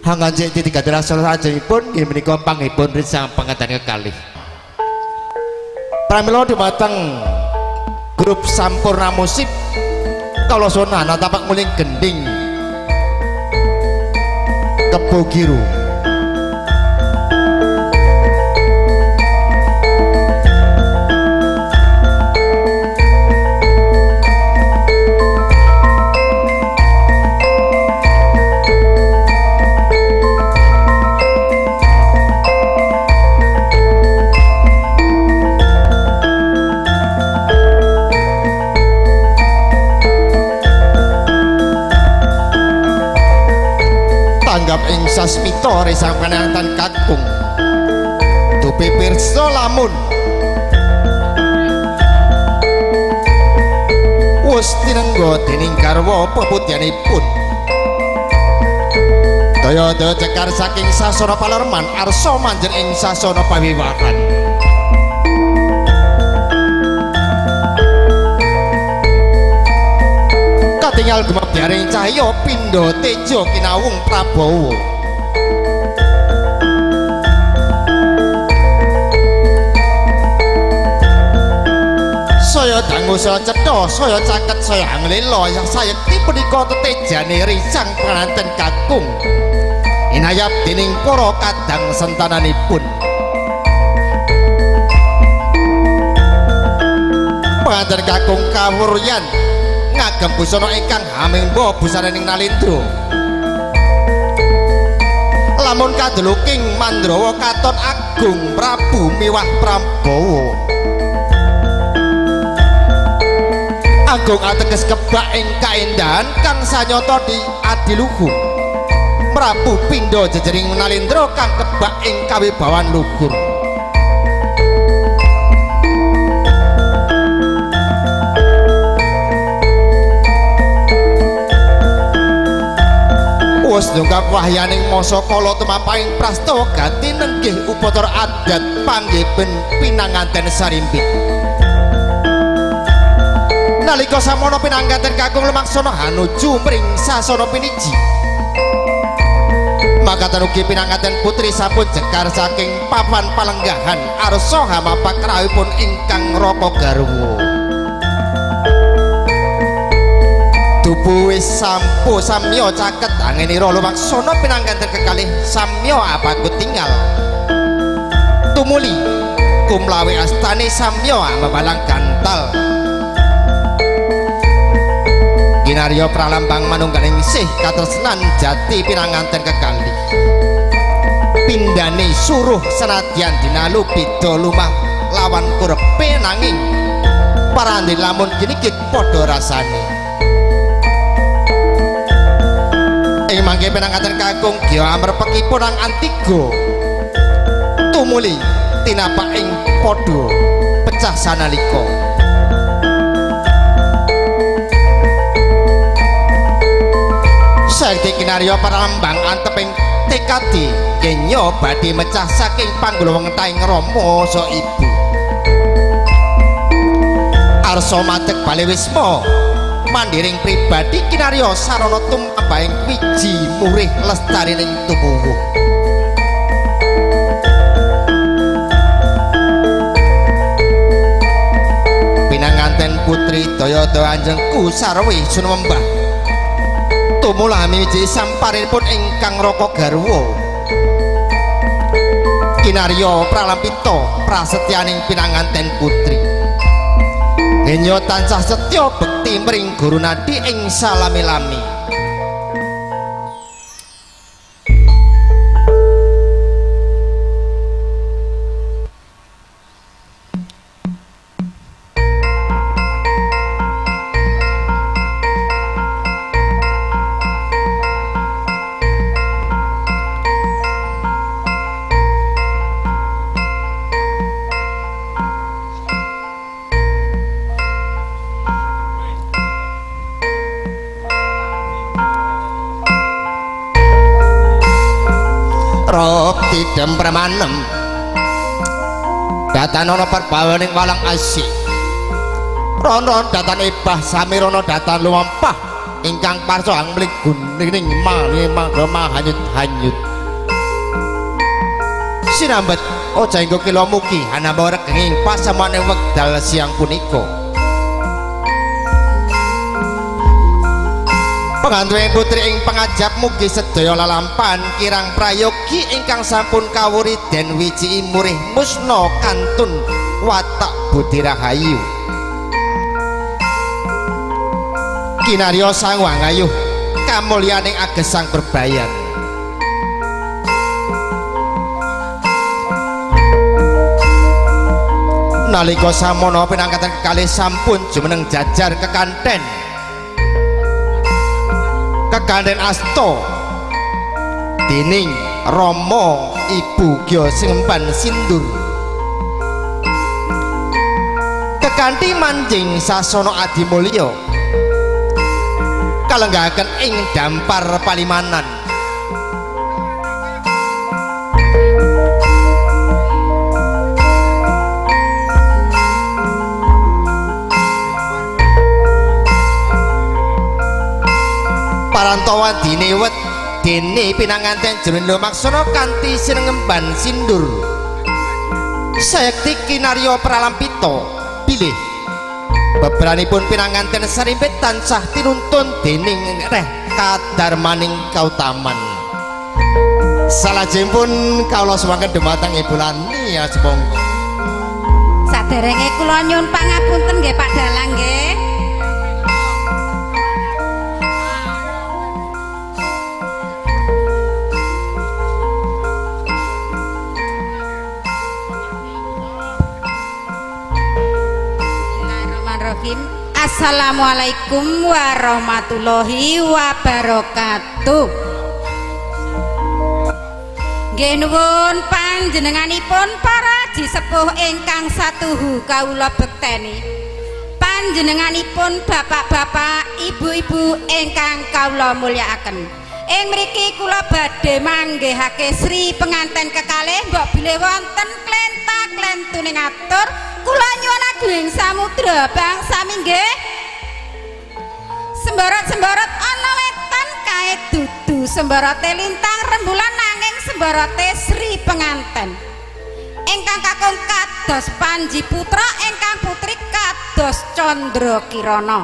Hanganjik tiga salajengipun nggih menika panggihipun risang panganten kekalih. Pramila dumateng grup Sampurna Musik Kalasana natapak muling gending Kebo Giru. Tanggap ing sasmita resang panganten kakung dupi pirsa lamun wis tinengga dening garwa peputihanipun daya-daya cekar saking sasana palerman arsa manjen ing sasana pawiwahan. Katingal gumebyaring cahya pindha teja kinawung Prabawa. Saya dangu saya cetha saya caket saya anglela sayekti punika tetejane risang panganten kakung inayap dening para kadang sentananipun. Panganten kakung kawuryan ngagem busana ingkang hamengba busananing Nalendra. Lamun kadeluking Mandrawa katon agung Prabu miwah Prabawa. Agung ateges kebak ing kaendahan kang sanyata di adiluhur. Prabu pindha jejering Nalendra kang kebak ing kawibawan luhur. Wus dongkap wahyaning masa kala tumampahing prastawa gati nenggih upacara adat panggepen pinanganten sarimpit. Nalika samono pinanganten kakung lumaksana hanuju mring sasana piniji. Makaten ugi pinanganten putri sampun jekar saking papan palenggahan arsa hamapak rawuhipun ingkang raka garwa. Dupu wis sampu samya caket angenira lumaksana pinanganten kekalih samya apaku tinggal tumuli kumlawe astane samya mabalang gantal kinarya pralambang manunggaling sih katresnan jati pinanganten kekalih pindhane suruh senadyan dinalu beda lumah lawan kurepe nanging parandhe lamun ginikit padha rasane. Ing mangke pinanganten kakung gya amrepekipun nang Antiga tumuli tinapak ing padha pecah sanalika. Sakti kinarya paralambang anteping tekadi kenya badhe mecah saking panggulawengtahing rama sa ibu. Arsa madeg bale wisma mandiring pribadi kinarya sarana tumpahing wiji murih lestarining tumuwuh. Pinanganten putri daya-daya anjengku sarwi sunumembah tumula miji samparinipun ingkang raka garwa. Kinarya pralampita prasetyaning pinanganten putri. Henya tansah setya bekti mring guru nadi ing salami-lami. Tidem premanem datan ana perbawaning walang asih rono datan ebah samirono datan lumampah ingkang parsa angmliguning mane mangga hanyut-hanyut. Sinambet aja engko kila mugi hanamba regenging pasemane wekdal siang punika. Pengantuing putri ing pangajap mugi sedaya lalampahan kirang prayogi ingkang sampun kawuri den wiji murih musna kantun watak budi rahayu. Kinarya sang wangayuh kamulyaning agesang berbayan. Nalika samono pinangkatan kekalih sampun jumeneng jajar kekanten. Kekanten asta dening Rama Ibu Gya Singpan Sindur. Kekanthi manjing sasana adimulya kalenggahaken ing dampar palimanan. Parantawan dinewet dene pinanganten jroning lumaksana kanthi sinengemban sindur. Sayekti kinarya pralampita bilih beberanipun pinanganten sarimpit tansah tinuntun dening reh kadarmaning kautaman. Salajengipun kawula suwangken dumateng Ibu Lani ya semonggo. Saderenge kula nyuwun pangapunten nggih Pak Dalang nggih. Assalamualaikum warahmatullahi wabarakatuh. Nggih nuwun panjenenganipun para sepuh ingkang satuhu kawula bekteni. Panjenenganipun bapak-bapak, ibu-ibu ingkang kawula mulyakaken. Ing mriki kula badhe manggihake Sri penganten kekalih mbok bilih wonten klenta-klentune ngatur. Kula nyuwun ageng samudra bangsa minggih. Semborot-semborot ana wetan kae dudu semborote lintang rembulan nanging semborote Sri penganten. Ingkang kakung kados Panji Putra, ingkang putri kados Candra Kirana.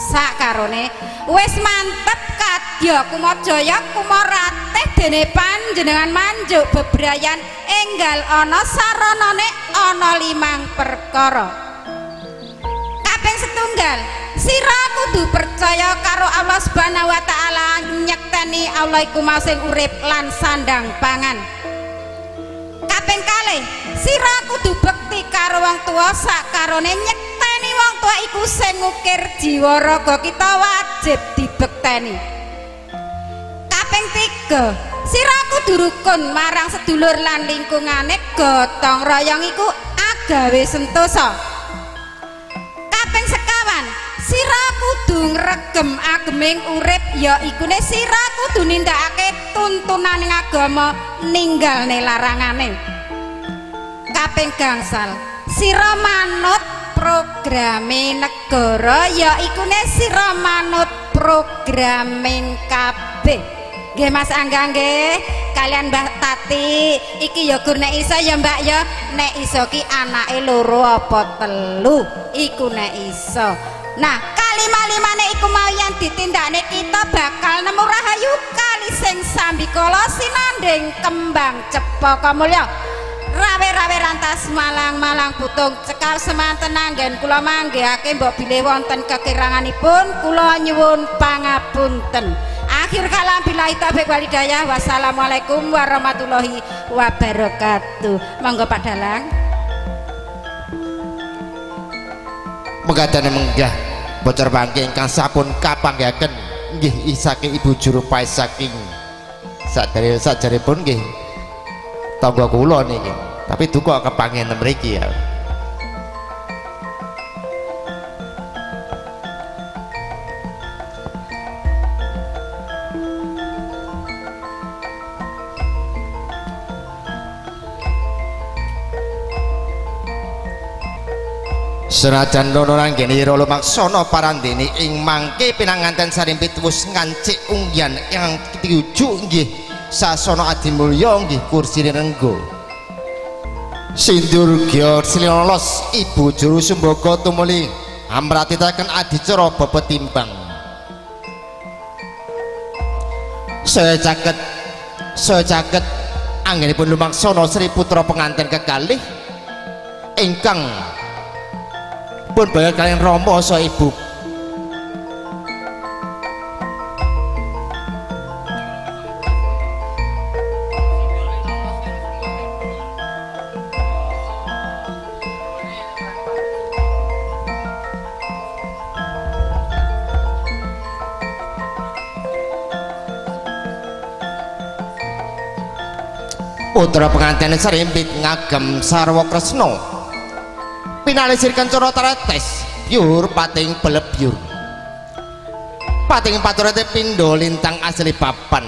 Sakarone wis mantep kadya kumajaya kumaratih dene panjenengan manjuk bebrayan enggal ana saranane ana limang perkara. Kaping setunggal, sira kudu percaya karo Allah Subhanahu wa taala, nyekteni Allah iku masing urip lan sandang pangan. Kaping kalih, sira kudu bekti karo wong tuwa sakarone nyekteni wong tuwa iku sing ngukir jiwa raga kita wajib dibekteni. Kaping tiga, sira kudu rukun marang sedulur lan lingkungane, gotong royong iku agawe sentosa. Kaping sekawan, sira kudu ngregem ageming urip, ya ikune sira kudu nindakake tuntunaning agama ninggalne larangane. Kaping gangsal, sira manut programe negara, ya ikune sira manut programing kabeh. Nggih Mas Angga nggih, kalian Mbah Tati iki ya gur nek iso ya Mbak ya, nek iso ki anake loro apa telu iku nek iso. Nah, kalima-limane iku mau yang ditindakne kita bakal nemu rahayu kali sing sambikala sinanding kembang cepaka mulya. Rawe-rawe rantas malang-malang putung cekal semanten anggen kula manggihake mbok bilih wonten kekiranganipun kula nyuwun pangapunten. Akhir kalam billahi taufik wal hidayah. Wassalamualaikum warahmatullahi wabarakatuh. Monggo Pak Dalang. Menggadane menggah bocor bangke ingkang sampun kapanggihaken nggih isake Ibu juru paes saking sajaripun nggih tangga kula niki, tapi duka kepanggihan mriki ya. Senajan nono anggenira lumaksana parandene ing mangke pinanganten sarimpit wus ngancik unggian yang tituju nggih sasana adimulya nggih kursi renggo. Sindurgya sililos ibu juru sumbaga tumuli amratitaken adicara bebetimbang. Saya caket anggenipun lumaksana Sri Putra penganten kekalih ingkang pun bayar kalian romo so ibu. Putra pengantin sarimpit ngagem sarwa kresna pinalisir kencana teretes byur pating belebyur pating paturete pindha lintang asli papan.